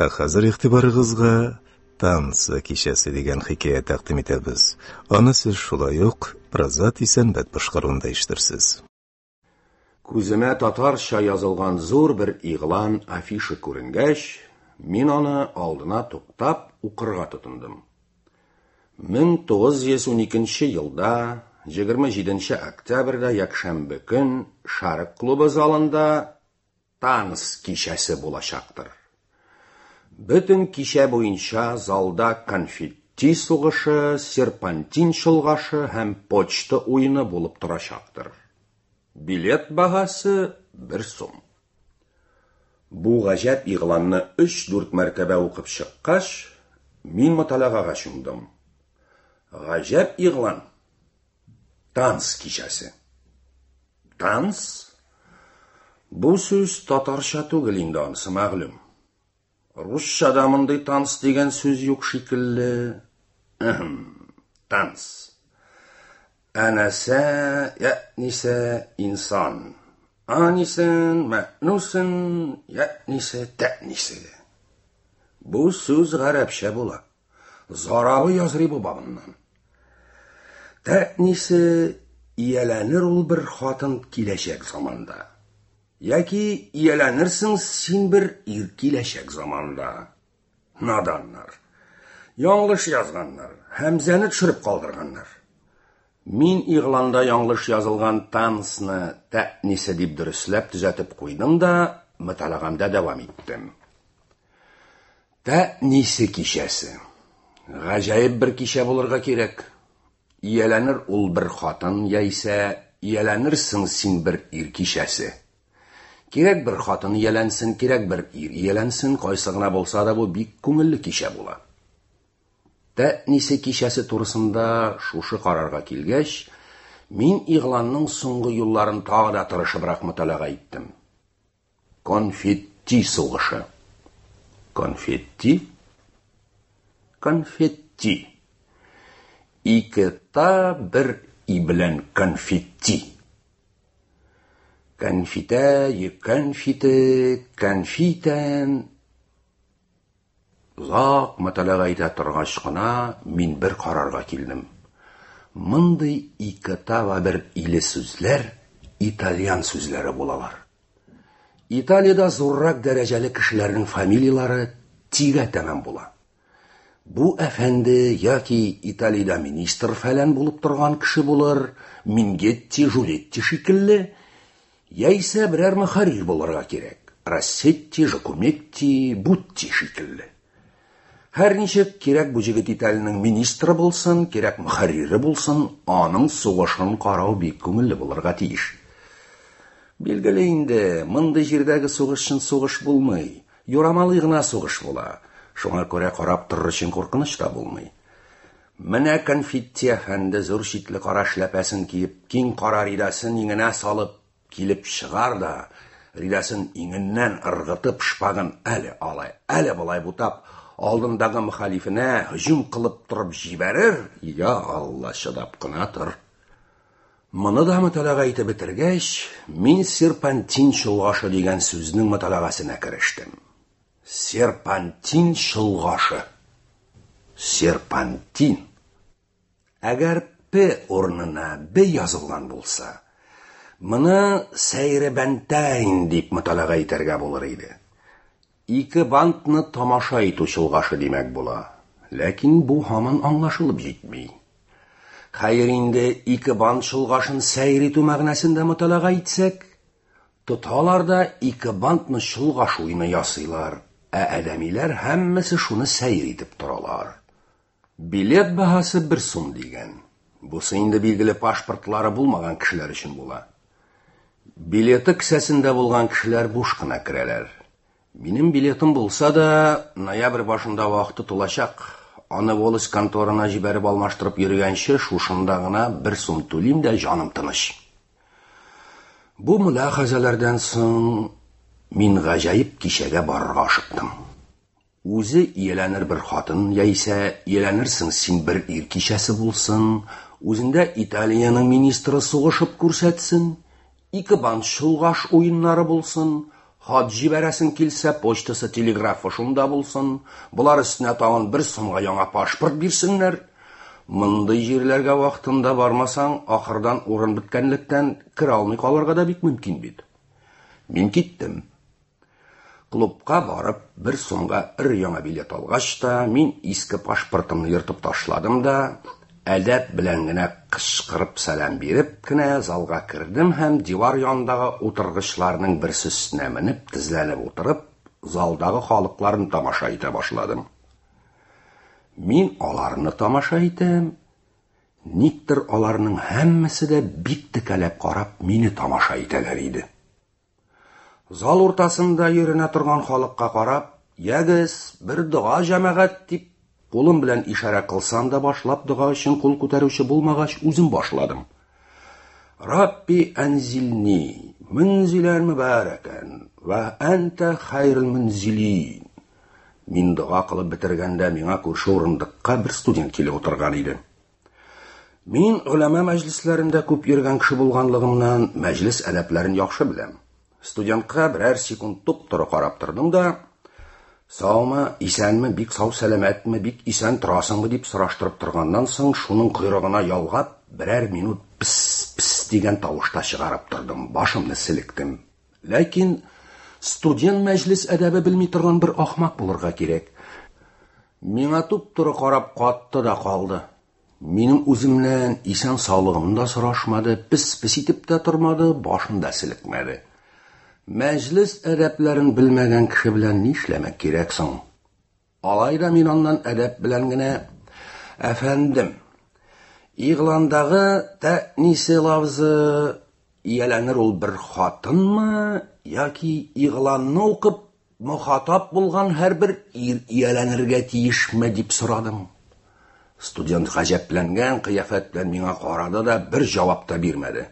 Ә хәзер игътибарыгызга Танцы кичәсе дигән хикәя тәкъдим итәбез. Аны сез шулай ук Празат Исәнбәт башкаруында ишетерсез. Күземә татарча язылган зур бер игълан афиша күренгәч, мин аны алдына туктап укырга тотындым. 1912 елда 27 октябрьдә якшәмбе көн Шәрык клубы залында танц кичәсе булачактыр. Бөтен кичә буенча залда конфетти сугышы, серпантин чолгашы һәм почта уены булып торачактыр. Билет баһасы бер сум. Бу гаҗәп игъланны өч-дүрт мәртәбә укып чыккач, мин моталәгага чумдым. Гаҗәп игълан! Танц кичәсе. Танц? Бу сүз татарча түгел инде анысы мәгълүм. Русчада мондый танц дигән сүз юк шикелле. Әһем, танц. Әнәсә, ятнисә, инсан. Анисен, мәнусен, ятнисә, тәнисә. Бу сүз гарәпчә була. Зарабы язрибы бабыннан. Тәнисе ияләнер ул бер хатын киләчәк заманда. Яки ияләнерсең син бер ир киләчәк заманда. Наданнар. Яңлыш язганнар, һәмзәне төшереп калдырганнар. Мин игъланда яңлыш язылган танцны тәнисе дип дөресләп төзәтеп куйдым да, мөталәгамдә дәвам иттем. Тәнисе кичәсе. Гаҗәеп бер кичә булырга кирәк. Ияләнер ул бер хатын яисә ияләнерсең син бер ир кичәсе. Кирәк бер хатын ияләнсен, кирәк бер ир ияләнсен, кайсы гына булса да бу бик күңелле кичә була. Тәнисе кичәсе турысында шушы карарга килгәч, мин игъланның соңгы юлларын тагы да тырышыбрак мөталәга иттем. Конфетти сугышы. Конфетти? Конфетти. Ике та бер и белән конфетти. Конфитә, конфите, конфитән. Озак мөталәга итә торгач кына мин бер карарга килдем. Мондый ике та вә бер иле сүзләр итальян сүзләре булалар. Италиядә зуррак дәрәҗәле кешеләрнең фамилияләре тигә тәмам була. Бу әфәнде яки Италиядә министр фәлән булып торган кеше булыр, Мингетти, Жулетти шикелле, яисә берәр мөхәррир булырга кирәк, Россетти, Жакуметти, Бутти шикелле. Һәр ничек, кирәк бу җегет Италиянең министры булсын, кирәк мөхәррире булсын, аның сугышын карау бик күңелле булырга тиеш. Билгеле инде, мондый җирдәге сугыш чын сугыш булмый, юрамалый гына сугыш була. Шуңа күрә карап торыр өчен куркыныч та булмый. Менә Конфетти әфәнде зур читле кара эшләпәсен киеп, киң кара ридасын иңенә салып, килеп чыгар да, ридасын иңеннән ыргытып, шпагын әле алай, әле болай бутап, алдындагы мөхалифенә һөҗүм кылып торып җибәрер, я Алла, чыдап кына тор. Моны да мөталәга итеп бетергәч, мин серпантин чолгашы дигән сүзнең мөталәгасенә керештем. Серпантин чолгашы. Серпантин. Әгәр П урынына Б язылган булса, моны сәйребәнтәйн дип мөталәга итәргә булыр иде. Ике бантны тамаша итү чолгашы димәк була. Ләкин бу һаман аңлашылып җитми. Хәер инде ике бант чолгашын сәйр итү мәгънәсендә мөталәга итсәк, тоталар да ике бантны чолгаш уены ясыйлар, ә адәмиләр һәммәсе шуны сәйр итеп торалар. Билет баһасы бер сум дигән. Бусы инде билгеле паспортлары булмаган кешеләр өчен була. Билеты кесәсендә булган кешеләр буш кына керәләр. Минем билетым булса да, ноябрь башында вакыты тулачак. Аны волость конторына җибәреп алмаштырып йөргәнче, шушында гына бер сум түлим дә җаным тыныч. Бу мөляхәзәләрдән соң мин гаҗәеп кичәгә барырга ашыктым. Үзе ияләнер бер хатын яисә ияләнерсең син бер ир кичәсе булсын, үзендә Италиянең министры сугышып күрсәтсен, ике банд чолгаш уеннары булсын, Хат җибәрәсең килсә, почтасы, телеграфы шунда булсын. Болар өстенә тагын бер сумга яңа пашпорт бирсеннәр. Мондый җирләргә вакытында бармасаң, ахырдан урын беткәнлектән керә алмый калырга да бик мөмкин бит. Мин киттем. Клубка барып, бер сумга өр-яңа билет алгач та, мин иске пашпортымны ертып ташладым да, әдәп белән генә кычкырып сәлам биреп кенә залга кердем һәм дивар янындагы утыргычларның берсе өстенә менеп, тезләнеп утырып, залдагы халыкларны тамаша итә башладым. Мин аларны тамаша итәм, никтер аларның һәммәсе дә бик текәләп карап мине тамаша итәләр иде. Зал уртасында йөренә торган халыкка карап, "Ягез, бер дога җәмәгать" дип, кулым белән ишарә кылсам да башлап дога өчен кул күтәрүче булмагач, үзем башладым. Рабби әнзилни мөнзилән мөбарәкән вә әнтә хайрул мөнзилин. Мин дога кылып бетергәндә миңа күрше урындыкка бер студент килеп утырган иде. Мин голәмә мәҗлесләрендә күп йөргән кеше булганлыгымнан мәҗлес әдәпләрен яхшы беләм. Студентка берәр секунд туп-туры карап тордым да, саумы, исәнме, бик сау-сәламәтме, бик исән торасыңмы дип сораштырып торганнан соң, шуның койрыгына ялгап, берәр минут пс-пс дигән тавыш та чыгарып тордым, башымны селектем. Ләкин студент мәҗлес әдәбе белми торган бер ахмак булырга кирәк. Миңа туп-туры карап катты да калды. Минем үземнән исән саулыгымны да сорашмады, пес-пес итеп тә тормады, башын да селекмәде. Мәҗлес әдәпләрен белмәгән кеше белән нишләмәк кирәк соң? Алай да мин аннан әдәп белән генә, әфәндем, игъландагы тәнисе лавзы ияләнер ул бер хатынмы яки игъланны укып мөхатап булган һәрбер ир ияләнергә тиешме дип сорадым. Студент гаҗәпләнгән кыяфәт белән миңа карады да бер җавап та бирмәде.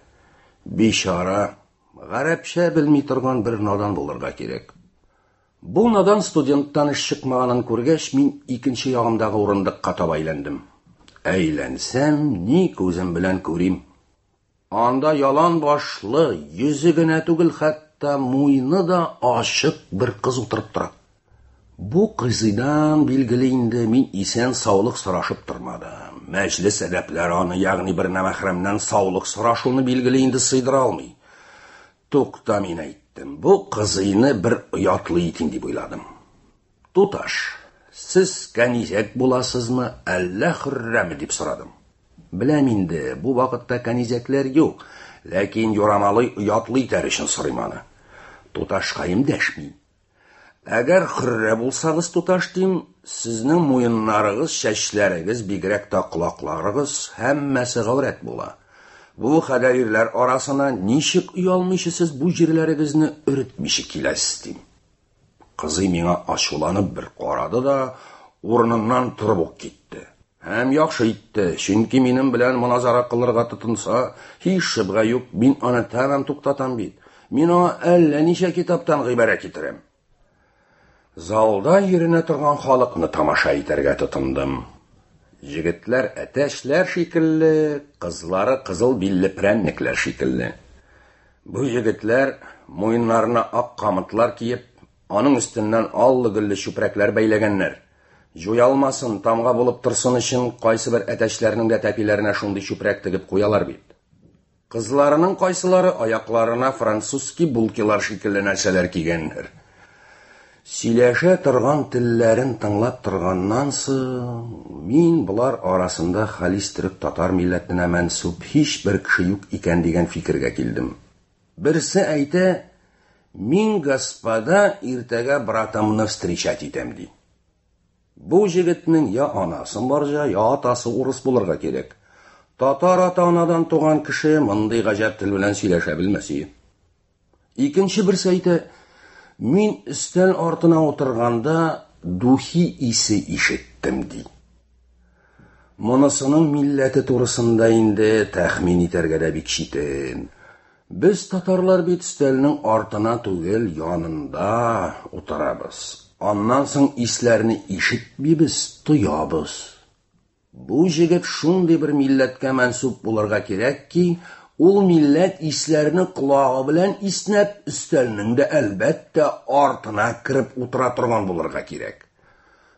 Бичара, гарәпчә белми торган бер надан булырга кирәк. Бу надан студенттан эш чыкмаганын күргәч, мин икенче ягымдагы урындыкка таба әйләндем. Әйләнсәм, ни күзем белән күрим. Анда ялан башлы, йөзе генә түгел, хәтта муйны да ачык бер кыз утырып тора. Бу кызыйдан билгеле инде мин исән саулык сорашып тормадым. Мәҗлес әдәпләре аны, ягъни бер нәмәхрәмнән саулык сорашуны билгеле инде сыйдыра алмый. Тукта, мин әйттем, бу кызыйны бер оятлы итим дип уйладым. Туташ, сез кәнизәк буласызмы, әллә хөррәме дип сорадым. Беләм инде, бу вакытта кәнизәкләр юк, ләкин юрамалый оятлы итәр өчен сорыйм аны. Туташкаем дәшми. Әгәр хөррә булсагыз, туташ дим, сезнең муеннарыгыз, чәчләрегез, бигрәк тә колакларыгыз һәммәсе гаурәт була. Бу хәдәр ирләр арасына ничек оялмыйча сез бу җирләрегезне өретмичә киләсез, дим. Кызый миңа ачуланып бер карады да, урыныннан торып ук китте. Һәм яхшы итте, чөнки минем белән моназара кылырга тотынса, һич шөбһә юк, мин аны тәмам туктатам бит. Мин аңа әллә ничә китаптан гыйбарә китерәм. Залда йөренә торган халыкны тамаша итәргә тотындым. Җегетләр әтәчләр шикелле, кызлары кызыл билле прәннекләр шикелле. Бу җегетләр муеннарына ак камытлар киеп, аның өстеннән аллы-гөлле чүпрәкләр бәйләгәннәр. Җуялмасын, тамга булып торсын өчен кайсы бер әтәчләрнең дә тәпиләренә шундый чүпрәк тегеп куялар бит. Кызларының кайсылары аякларына французский булкилар шикелле нәрсәләр кигәннәр. Сөйләшә торган телләрен тыңлап торганнан соң, мин болар арасында халис төрек-татар милләтенә мәнсүп һичбер кеше юк икән дигән фикергә килдем. Берсе әйтә, мин, господа, иртәгә братымны встречать итәм, ди. Бу җегетнең я анасы марҗа, я атасы урыс булырга кирәк. Татар ата-анадан туган кеше мондый гаҗәп тел белән сөйләшә белмәс ие. Икенче берсе әйтә, мин өстәл артына утырганда духи исе ишеттем, ди. Монысының милләте турысында инде тәхмин итәргә дә бик читен. Без татарлар бит өстәлнең артына түгел, янында утырабыз. Аннан соң исләрне ишетмибез, тоябыз. Бу җегет шундый бер милләткә мәнсүп булырга кирәк ки, Ул милләт исләрне колагы белән иснәп, өстәлнең дә, әлбәттә, артына кереп утыра торган булырга кирәк.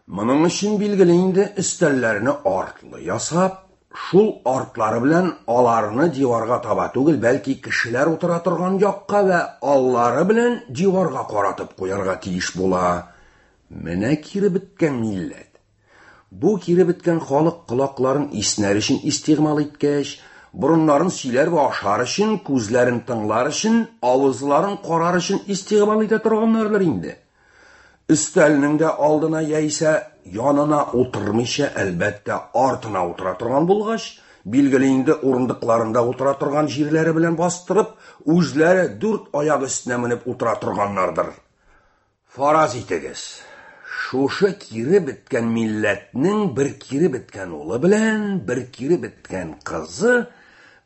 Моның өчен, билгеле инде, өстәлләрне артлы ясап, шул артлары белән аларны диварга таба түгел, бәлки кешеләр утыра торган якка вә аллары белән диварга каратып куярга тиеш була. Менә кире беткән милләт. Бу кире беткән халык колакларын иснәр өчен истигъмал иткәч, борыннарын сөйләр вә ашар өчен, күзләрен тыңлар өчен, авызларын карар өчен истигъмал итә торганнардыр инде. Өстәлнең дә алдына яисә янына утырмыйча, әлбәттә, артына утыра торган булгач, билгеле инде, урындыкларында утыра торган җирләре белән бастырып, үзләре дүрт аяк өстенә менеп утыра торганнардыр. Фараз итегез, шушы кире беткән милләтнең бер кире беткән улы белән бер кире беткән кызы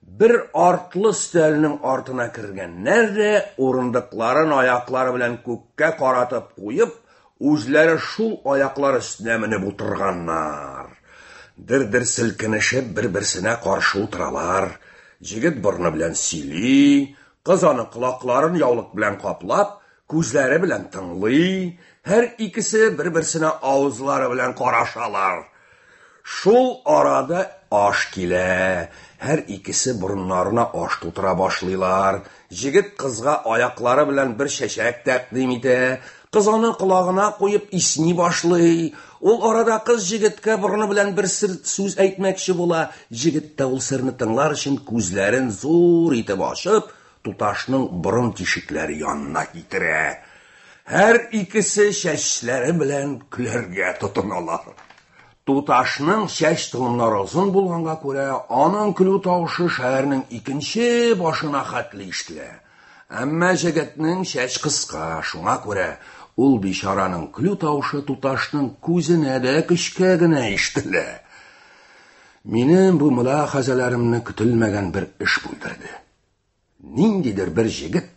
бер артлы өстәлнең артына кергәннәр дә, урындыкларын аяклары белән күккә каратып куеп, үзләре шул аяклар өстенә менеп утырганнар. Дер-дер селкенешеп бер-берсенә каршы утыралар. Җегет борыны белән сөйли, кыз аны колакларын яулык белән каплап, күзләре белән тыңлый, һәр икесе бер-берсенә авызлары белән карашалар. Шул арада аш килә. Һәр икесе борыннарына аш тутыра башлыйлар. Җегет кызга аяклары белән бер чәчәк тәкъдим итә. Кыз аны колагына куеп исни башлый. Ул арада кыз җегеткә борыны белән бер сер сүз әйтмәкче була. Җегет тә ул серне тыңлар өчен күзләрен зур итеп ачып, туташның борын тишекләре янына китерә. Һәр икесе чәчләре белән көләргә тотыналар. Туташның чәч толымнары озын булганга күрә, аның көлү тавышы шәһәрнең икенче башына хәтле ишетелә. Әмма җегетнең чәч кыска, шуңа күрә ул бичараның көлү тавышы туташның күзенә дә көчкә генә ишетелә. Минем бу мөлахәзәләремне көтелмәгән бер эш бүлдерде. Ниндидер бер җегет,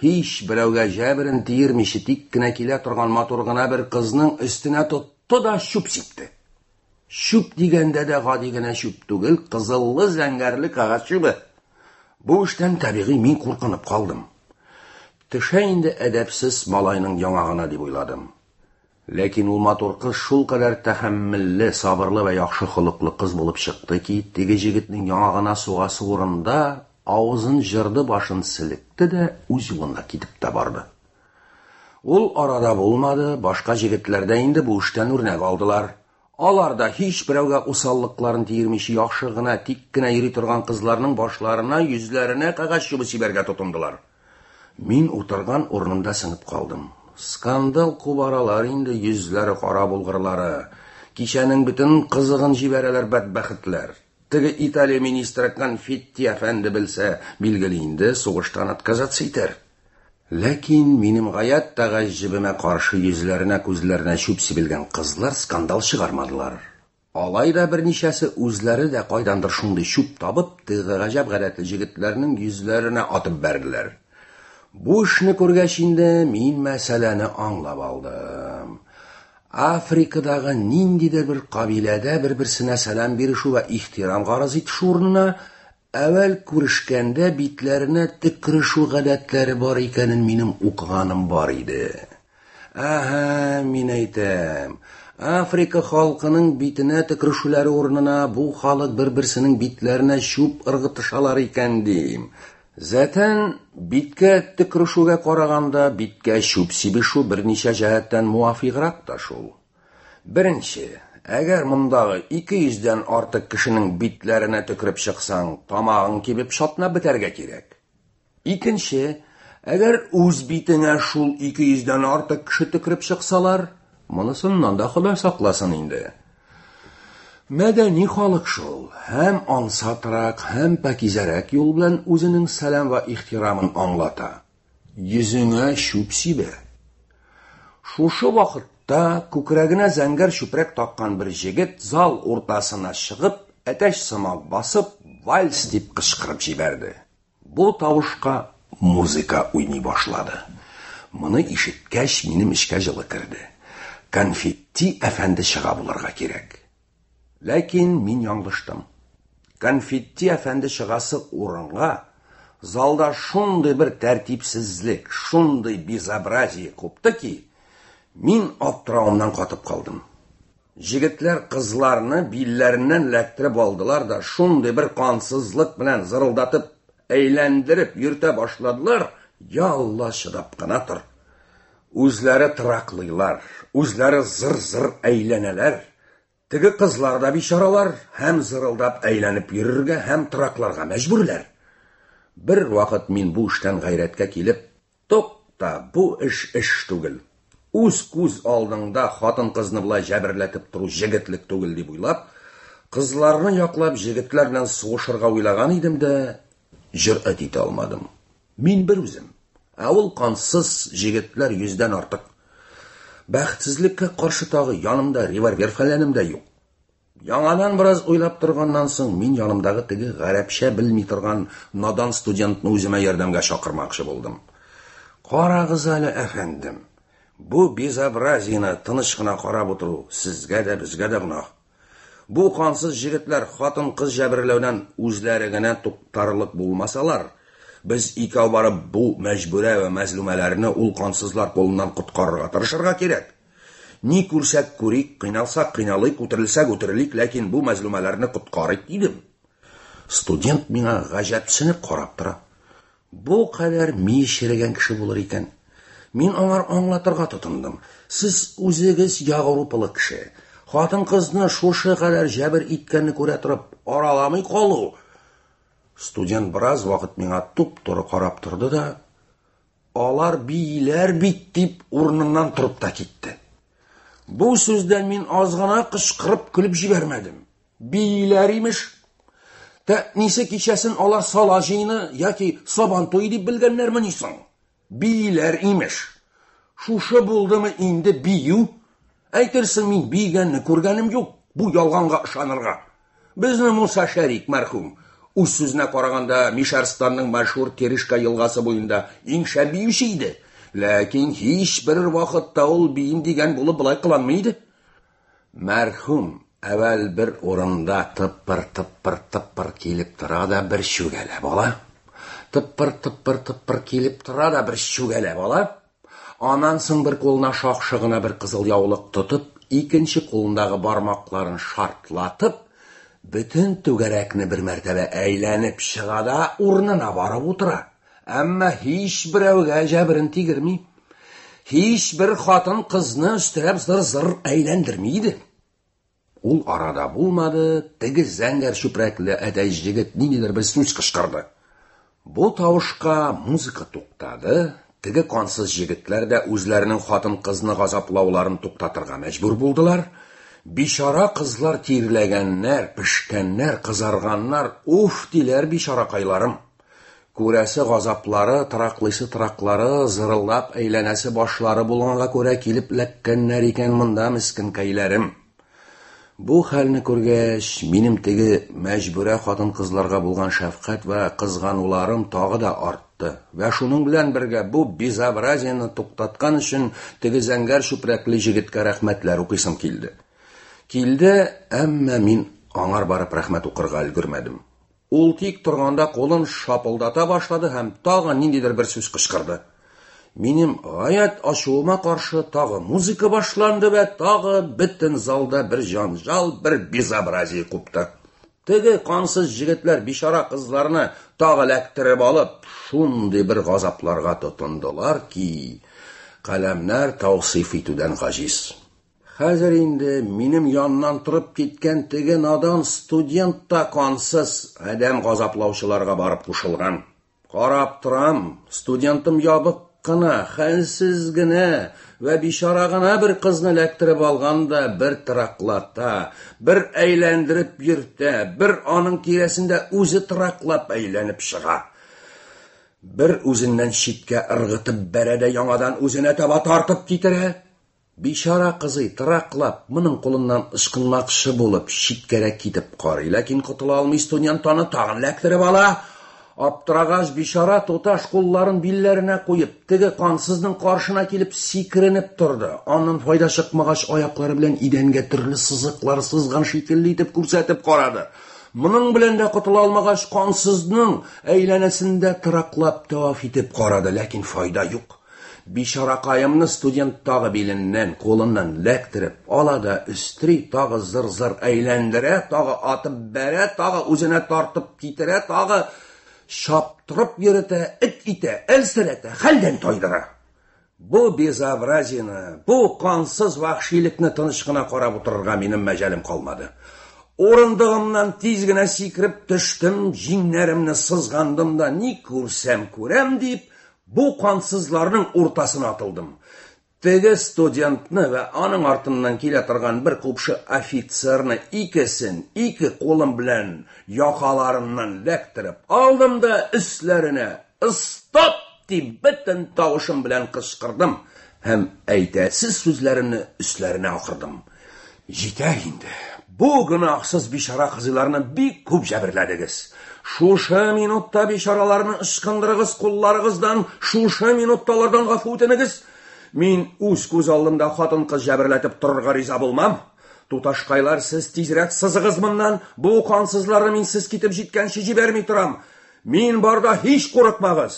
һич берәүгә җәберен тиермичә тик кенә килә торган матур гына бер кызның өстенә тотты да чүп сипте. Чүп дигәндә дә гади генә чүп түгел, кызыллы-зәңгәрле кәгазь чүбе. Бу эштән табигый мин куркынып калдым. Төшә инде әдәпсез малайның яңагына дип уйладым. Ләкин ул матур кыз шулкадәр тәхәммелле, сабырлы вә яхшы холыклы кыз булып чыкты ки, теге җегетнең яңагына сугасы урында авызын җырды, башын селекте дә үз юлына китеп тә барды. Ул арада булмады, башка җегетләр дә инде бу эштән үрнәк алдылар. Алар да һич берәүгә усаллыкларын тиермичә яхшы гына, тик кенә йөри торган кызларның башларына, йөзләренә кәгазь чүбе сибәргә тотындылар. Мин утырган урынымда сеңеп калдым. Скандал кубаралар инде йөзләре кара булгырлары. Кичәнең бөтен кызыгын җибәрәләр бәдбәхетләр. Теге Италия министры Конфетти әфәнде белсә, билгеле инде, сугыштан отказаться итәр. Ләкин минем гаять тәгаҗҗебемә каршы йөзләренә, күзләренә чүп сибелгән кызлар скандал чыгармадылар. Алай да берничәсе үзләре дә кайдандыр шундый чүп табып, теге гаҗәп гадәтле җегетләрнең йөзләренә атып бәрделәр. Бу эшне күргәч инде мин мәсьәләне аңлап алдым. Африкадагы ниндидер бер кабиләдә бер-берсенә сәлам бирешү вә ихтирам гарыз итешү урынына әүвәл күрешкәндә битләренә төкерешү гадәтләре бар икәнен минем укыганым бар иде. Әһә, мин әйтәм, Африка халкының битенә төкерешүләре урынына бу халык бер-берсенең битләренә чүп ыргытышалар икән, дим. Зәтән, биткә төкерешүгә караганда, биткә чүп сибешү берничә җәһәттән муафиграк та шул. Беренче, әгәр мондагы 200 дән артык кешенең битләренә төкереп чыксаң, тамагың кибеп чатнап бетәргә кирәк. Икенче, әгәр үз битеңә шул 200 дән артык кеше төкереп чыксалар, монысыннан да Ходай сакласын инде. Мәдәни халык шул, һәм ансатрак, һәм пакизәрәк юл белән үзенең сәлам вә ихтирамын аңлата. Йөзеңә чүп сибә. Шушы вакытта күкрәгенә зәңгәр чүпрәк таккан бер җегет зал уртасына чыгып, әтәч сымак басып, вальс дип кычкырып җибәрде. Бу тавышка музыка уйный башлады. Моны ишеткәч, минем эчкә җылы керде. Конфетти әфәнде чыга булырга кирәк. Ләкин мин яңлыштым. Конфетти әфәнде чыгасы урынга Залда шундый бер тәртипсезлек, шундый безобразие купты ки, мин аптыравымнан катып калдым. Җегетләр кызларны билләреннән эләктереп алдылар да шундый бер кансызлык белән зырылдатып, әйләндереп йөртә башладылар, я Алла, чыдап кына тор. Үзләре тыраклыйлар, үзләре зыр-зыр әйләнәләр. Теге кызлар да бичаралар һәм зырылдап әйләнеп йөрергә һәм тыракларга мәҗбүрләр. Бер вакыт мин бу эштән гайрәткә килеп, тукта, бу эш эш түгел. Үз күз алдыңда хатын-кызны болай җәберләтеп тору җегетлек түгел дип уйлап, кызларны яклап җегетләр белән сугышырга уйлаган идем дә, җөрьәт итә алмадым. Мин бер үзем, ә ул кансыз җегетләр йөздән артык. Бәхетсезлеккә каршы тагы янымда револьвер фәләнем дә юк. Яңадан бераз уйлап торганнан соң мин янымдагы теге гарәпчә белми торган надан студентны үземә ярдәмгә чакырмакчы булдым. Карагыз әле, әфәндем, бу безобразиене тыныч кына карап утыру сезгә дә, безгә дә гөнаһ. Бу кансыз җегетләр хатын-кыз җәберләүдән үзләре генә туктарлык булмасалар, без икәү барып бу мәҗбүрә вә мәзлүмәләрне ул кансызлар кулыннан коткарырга тырышырга кирәк. Ни күрсәк күрик, кыйналсак кыйналыйк, үтерелсәк үтерелик, ләкин бу мәзлүмәләрне коткарыйк, дидем. Студент миңа гаҗәпсенеп карап тора. Бу кадәр ми черегән кеше булыр икән. Мин аңар аңлатырга тотындым. Сез үзегез Европалы кеше. Хатын-кызны шушы кадәр җәбер иткәнне күрә торып, араламый калу. Студент бераз вакыт миңа туп-туры карап торды да, алар бииләр бит дип урыныннан торып та китте. Бу сүздән мин аз гына кычкырып көлеп җибәрмәдем. Бииләр имеш. Тәнисе кичәсен алар сала җыены яки сабан туе дип белгәннәрмени соң? Бииләр имеш. Шушы булдымы инде бию? Әйтерсең мин биегәнне күргәнем юк, бу ялганга ышанырга. Безне Муса Шәрик мәрхүм үз сүзенә караганда Мишәрстанның мәшһүр Терешка елгасы буенда иң шәп биюче иде. Ләкин һичбер вакытта ул биим дигән булып болай кыланмый иде. Мәрхүм әвәл бер урында тыпыр-тыпыр-тыпыр килеп тора да бер чүгәләп ала. Тыпыр-тыпыр-тыпыр килеп тора да бер чүгәләп ала. Аннан соң бер кулына шакшы гына бер кызыл яулык тотып, икенче кулындагы бармакларын шартлатып, бөтен түгәрәкне бер мәртәбә әйләнеп чыга да урынына барып утыра. Әмма һич берәүгә җәберен тигерми. Һич бер хатын кызны өстерәп зыр-зыр әйләндерми иде. Ул арада булмады, теге зәңгәр чүпрәкле әтәч җегет ниндидер бер сүз кычкырды. Бу тавышка музыка туктады, теге кансыз җегетләр дә үзләренең хатын-кызны газаплауларын туктатырга мәҗбүр булдылар. Бичара кызлар тирләгәннәр, пешкәннәр, кызарганнар, уф диләр бичаракайларым. Күрәсе газаплары, тыраклыйсы тыраклары, зырылдап әйләнәсе башлары булганга күрә килеп эләккәннәр икән монда мескенкәйләрем. Бу хәлне күргәч, минем теге мәҗбүрә хатын-кызларга булган шәфкать вә кызгануларым тагы да артты. Вә шуның белән бергә бу безобразиене туктаткан өчен теге зәңгәр чүпрәкле җегеткә рәхмәтләр укыйсым килде. Килде, әмма мин аңар барып рәхмәт укырга өлгермәдем. Ул тик торганда кулын шапылдата башлады һәм тагы ниндидер бер сүз кычкырды. Минем гаять ачуыма каршы тагы музыка башланды вә тагы бөтен залда бер җанжал, бер безобразие купты. Теге кансыз җегетләр бичара кызларны тагы эләктереп алып, шундый бер газапларга тотындылар ки, каләмнәр таусыйф итүдән гаҗиз. Хәзер инде минем яннан торып киткән теге надан студент та кансыз адәм газаплаучыларга барып кушылган. Карап торам, студентым ябык кына, хәлсез генә вә бичара гына бер кызны эләктереп алган да бер тыраклата, бер әйләндереп йөртә, бер аның тирәсендә үзе тыраклап әйләнеп чыга. Бер үзеннән читкә ыргытып бәрә дә яңадан үзенә таба тартып китерә. Бичара кызый тыраклап, моның кулыннан ычкынмакчы булып, читкәрәк китеп карый, ләкин котыла алмый студент аны тагын эләктереп ала. Аптырагач бичара туташ кулларын билләренә куеп, теге кансызның каршына килеп сикеренеп торды. Аннан файда чыкмагач, аяклары белән идәнгә төрле сызыклар сызган шикелле итеп күрсәтеп карады. Моның белән дә котыла алмагач, кансызның әйләнәсендә тыраклап тәваф итеп карады, ләкин файда юк. Бичаракаемны студент тагы биленнән, кулыннан ләктереп ала да өстери, тагы зыр-зыр әйләндерә, тагы атып бәрә, тагы үзенә тартып китерә, тагы чаптырып йөретә, эт итә, әлсерәтә, хәлдән тайдыра. Бу безобразиене, бу кансыз вәхшилекне тыныч кына карап утырырга минем мәҗалем калмады. Урындыгымнан тиз генә сикереп төштем, җиңнәремне сызгандым да, ни күрсәм күрәм дип, бу кансызларның уртасына атылдым. Теге студентны вә аның артыннан килә торган бер купшы офицерны икесен ике кулым белән якаларыннан ләктереп алдым да өсләренә «Стоп!» дип бөтен тавышым белән кычкырдым һәм әйтәсе сүзләремне өсләренә акырдым. Җитә инде. Бу гөнаһсыз бичара кызыйларны бик күп җәберләдегез. Шушы минутта бичараларны ычкындырыгыз кулларыгыздан, шушы минутта алардан гафу үтенегез. Мин үз күз алдымда хатын-кыз җәберләтеп торырга риза булмам. Туташкайлар, сез тизрәк сызыгыз моннан. Бу кансызларны мин сез китеп җиткәнче җибәрми торам. Мин барда һич курыкмагыз.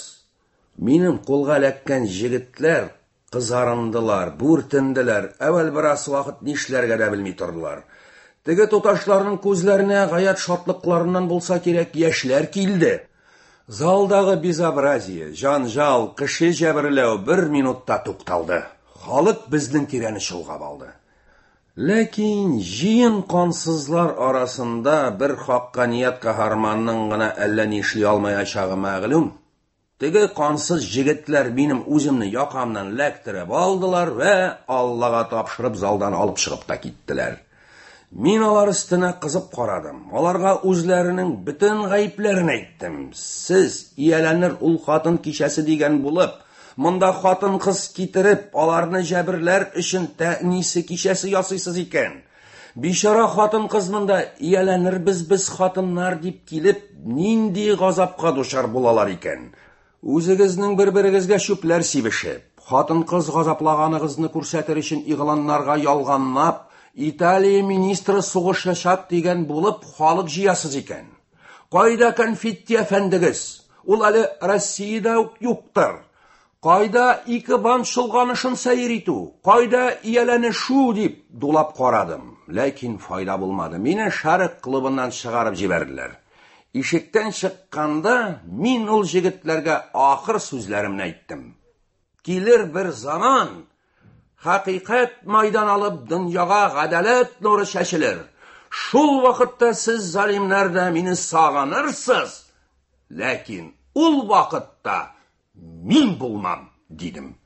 Минем кулга эләккән җегетләр кызарындылар, бүртенделәр, әүвәл бераз вакыт нишләргә дә белми тордылар. Теге туташларның күзләренә гаять шатлыкларыннан булса кирәк яшьләр килде. Залдагы безобразие, җанҗал, кеше җәберләү бер минутта тукталды. Халык безнең тирәне чолгап алды. Ләкин җыен кансызлар арасында бер хакканият каһарманның гына әллә ни эшли алмаячагы мәгълүм. Теге кансыз җегетләр минем үземне якамнан ләктереп алдылар вә Аллага тапшырып залдан алып чыгып та киттеләр. Мин алар өстенә кызып карадым. Аларга үзләренең бөтен гаепләрен әйттем. Сез ияләнер ул хатын кичәсе дигән булып, монда хатын-кыз китереп, аларны җәберләр өчен тәнисе кичәсе ясыйсыз икән. Бичара хатын-кыз монда ияләнербез без хатыннар дип килеп, нинди газапка дучар булалар икән. Үзегезнең бер-берегезгә чүпләр сибешеп, хатын-кыз газаплаганыгызны күрсәтер өчен игъланнарга ялганлап, Италия министры сугышачак дигән булып халык җыясыз икән. Кайда конфетти әфәндегез? Ул әле Россиядә үк юктыр. Кайда ике бант чолганышын сәер итү, кайда ияләнешү дип дулап карадым. Ләкин файда булмады. Мине Шәрык клубыннан чыгарып җибәрделәр. Ишектән чыкканда мин ул җегетләргә ахыр сүзләремне әйттем. Килер бер заман, хакыйкать майдан алып дөньяга гадәләт нуры чәчелер. Шул вакытта сез залимнәр дә мине сагынырсыз. Ләкин ул вакытта мин булмам, дидем.